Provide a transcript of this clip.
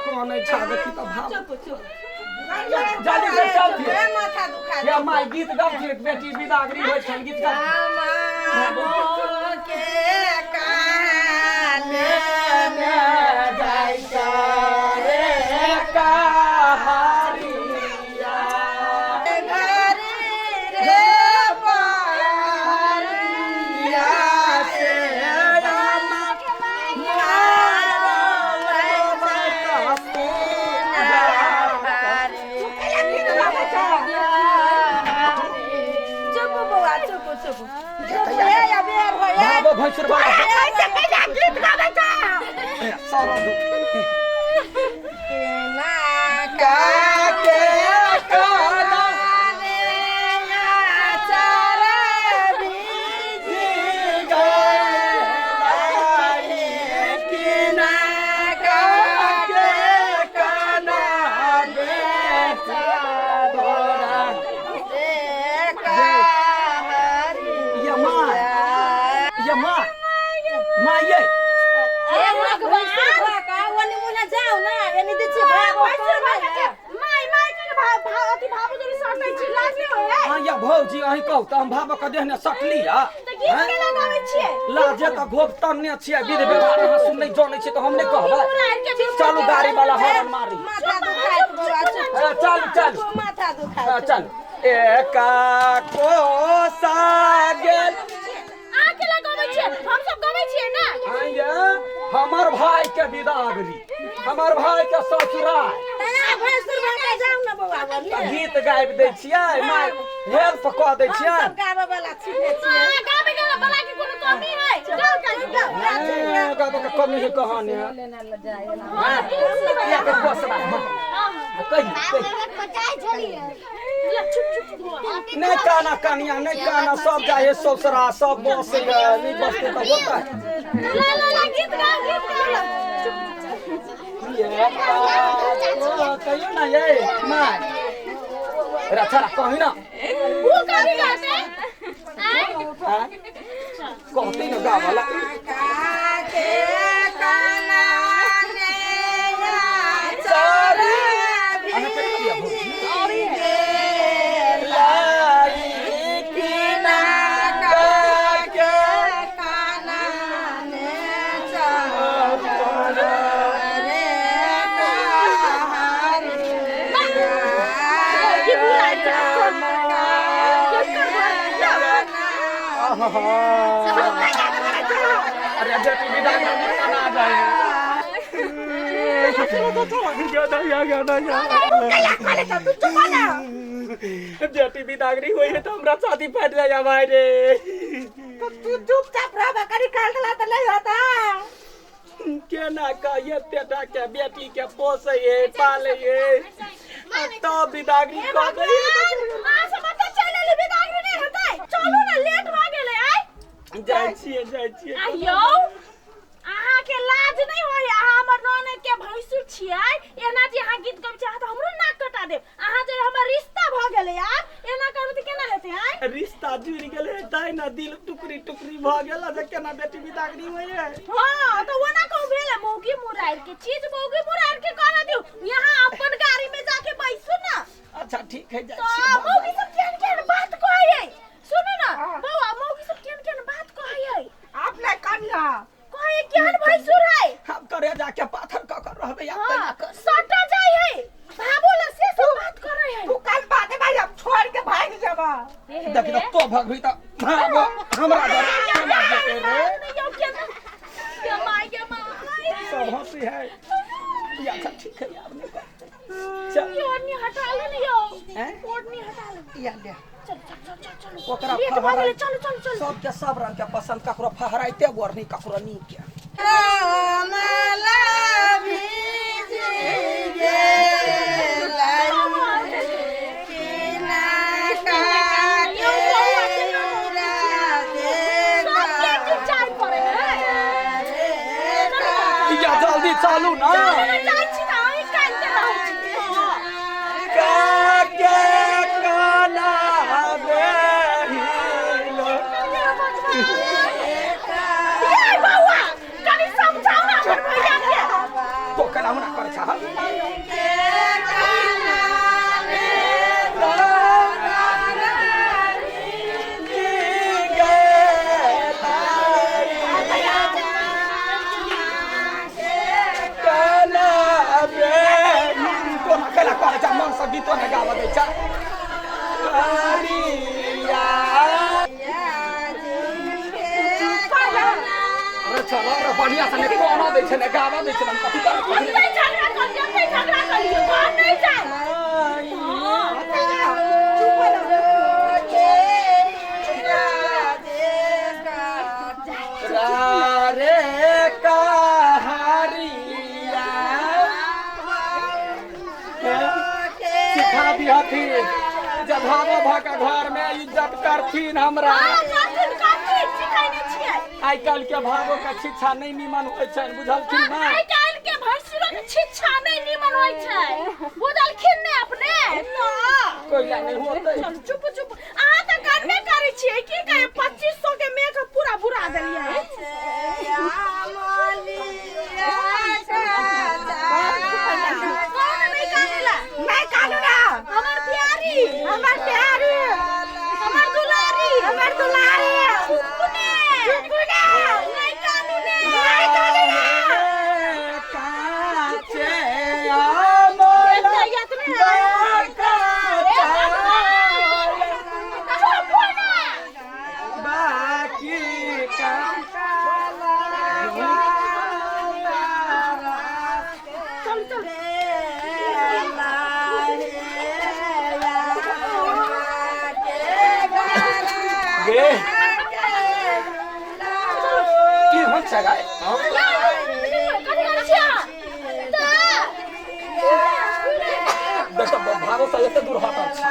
कनै छा देखी तऽ भाव चुप चुप। जल्दी से चल। ए, माथा दुखा। हे माय, गीत गाबथिन, बेटी बिदागरी होइ छनि, गीत गाबथिन। के काने जाइ रे कहारिया घर रे पहाड़िया से चुप बौआ, चुप चुप चुप। हे अबेर होय। बाबा भैंसुर बाबा गीत गाबै छ। सारा दुख केना काके काना ये माय माय के भाव भाव अथी भाव जोड़ी सटै छी, लाज नहि होय? हाँ या भौजी, अहीं कहू तऽ हम भाव के देहने सटली आ तऽ गीत केना गाबै छियै? लाजे तऽ घोप तन्ने छियै, विध व्यवहार अहाँ सुन नहि जनै छियै तऽ हम नहि कहबै। चलू, गाड़ी वाला हॉर्न मारी। माथा दुखाइत बौआ, चुप। चलू चलू। माथा दुखाइत। चलू। एका कोसा गेल। अहाँ केना गाबै छियै? हम सब गाबै छियै ने। आइये, हमर भाई के विदागरी, हमर भाई के ससुराल। जाउ ने बौआ। तऽ गीत गाबि दै छियै, माय हेल्प कऽ दै छियै। सब गाबै वाला छियै। अहाँ गाबै के बला के कोनो कमी है? गाउ गाउ गाउ। ए, गाबऽ के कमी है कहानी है? हाँ, तुलसी किया के कोसरा? हाँ, कही कही। ला, चुप चुप चुप। नहीं काना कनिया, नहीं काना, सब जाए ससुरा, सब बस नहीं बसते तऽ होता है। ला ला ला, गीत गाउ, गीत गाउ, ला। चुप। ये कहियो ना ये माय रे छोरा, कही ना। ऊ कभी गाते आय? हाँ? कहते ना गावला। काके काना ने अहाँ केना दिया भौजी? काना ने रे की बुराइ अरे बेटी विदा खाना जाए। बेटी बिदागरी हुई है तो हमरा छाती फट जाएगा भाई रे। तू चुपचाप रह, करी काल त नहीं होता। केना कहिए, बेटा के बेटी के पोसे है, पाले है, आ तब बिदागरी कऽ दै। अहाँ सब तऽ चलि एली, बिदागरी नहि हेतै? चलू ने, लेट भऽ गेलै आइ। जाइ छियै, जाइ छियै। आइयौ, अहाँके लाज नहि होय? अहाँ हमर ननद के भैंसुर छियै, एना जे अहाँ गीत गबै छियै, अहाँ तऽ हमरो नाक कटा देब। अहाँ जे हमर रिश्ता भऽ गेलै आब, एना करबै तऽ केना हेतै आइ? रिश्ता जुड़ि गेलै तै ने दिल टुकड़ी टुकड़ी भऽ गेल जे केना बेटी बिदागरी होइ है। हाँ, तऽ ओना कहूँ भेल मौगी मुराइर के चीज, मौगी मुराइर के करऽ दियौ। यहाँ अपन गाड़ी में जाके बैसू ना। अच्छा, ठीक है, जाइ तऽ छियै। मौगी सब केहन केहन बात कहै, सुनू ना बौआ, मौगी सब केहन केहन बात कहै। अपने कनिया कहै केहन भैंसुर है। हम करे जाके पाथर कऽ कऽ रहबै आब। हाँ, तैना कर सटा जाइ है भाबो ला, से सब बात करे है। तू कल बात भाई, हम छोड़ के भाग जाबा। देखी तऽ तो भगभी तऽ भागो, हमरा डर केना जेतै रे? सब हंसी है या? अच्छा, ठीक है, आब नहीं कर, चल। हैं? या ले। ओकरा चलो चलो चलो। सबके सब रंग के पसंद, ककरो फहराइते गोर नहीं, ककरो नीक के। कमला भीज गेलै किना काके सबके चाय पड़े है। या जल्दी चालू ना। जाइ छी तऽ अहीं कानिते रहै छी। काके काना बेहिलो। ये बौआ, कनि समझाउ ना अपन भैया के। तो केना हुना करै छह? बढ़िया से ने कोना दै छै ने गावा दै छै ने कथी कर ओतै झगड़ा कर लियौ, ओतै झगड़ा कर लियौ, घर नहि जाय। रे कहारिया सिखा दिहथिन जब भावो भऽ के घर में इज्जत करथिन हमरा। हँ, करथिन, करथिन, सिखैने छियै। आइ काल्हि के भावो के शिक्षा नहि निमन होइ छनि, बुझलखिन ने? आइ काल्हि के भैंसुरो के शिक्षा नहि निमन होइ छै, बुझलखिन ने अपने? तऽ कोइला नहि होतै। चलू, चुप चुप, अहाँ तऽ करबे करै छियै। की कहे, 2500 के मेकअप पूरा बुरा देलियै। कौन नहि कानेला? नहीं कानू ना। हमर प्यारी, हमर प्यारी, हमर दुलारी, हमर दुलारी। चुप ने, चुप ने। नहि कानू ने, नहीं कानू ना। काचे आमला एतने चुप ने। बाकी का चल चल। गे की होत छै गाय? हँ? कथी करै छियै अहाँ? तऽ देख तऽ भागो से एते दूर हटल छै।